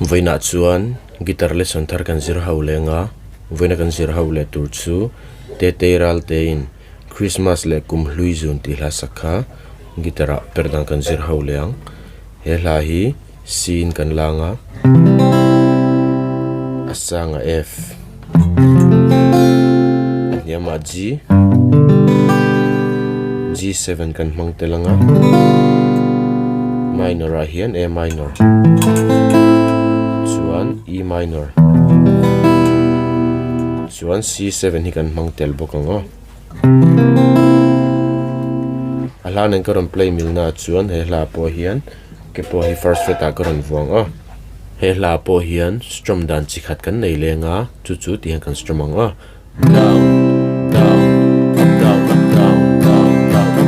Vawiinah chuan guitar lesson thar kan zir ho leng a, vawiina kan zir ho leh tur chu Tetei Raltein Christmas leh kum hlui zun tih hla sak kha guitar ah per dang kan zir ho leh ang. He hla hi C in kan lang a, a sangah F, a hniamah G, G7 kan hmang tel ang a, minor ah hian A minor chuan E minor chuan C7 hi kan hmang tel bawk ang aw. A hla nen ka rawn play milna ah chuan he hla pawh hian ke pawh hi first fret ah ka rawn vuang a he hla pawh hian strum dan chi khat kan nei leng a chu chu tih hian kan strum ang a down down up down up down down down up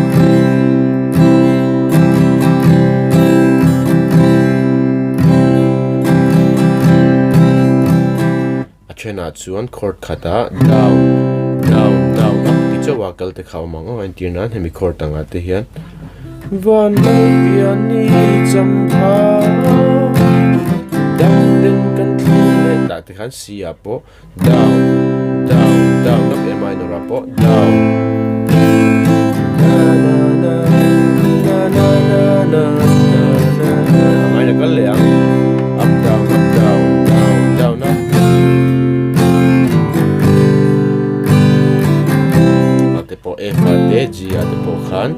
A thenah chuan chord khatah down down down up ti chauh a kal te kha a awm ang aw entir nan hemi chord angah te hian van lo pian ni cham pha dang den kan thlir leh tah te khan C ah pawh down down down up A minor ah pawh down na na na na na na na na na a ngaina kal leh ang up down up down down down a a te pawh F ah te G ah te pawh khan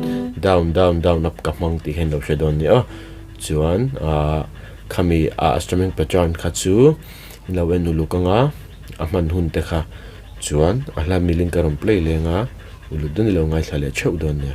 down down down up ka hmang tih hian lo hre dawn nia chuan ah khami ah strumming pattern kha chu lo en uluk anga a hman hun te kha chuan a hla milin ka rawn play leng a uluk dawn i lo ngaithla leh theuh dawn nia.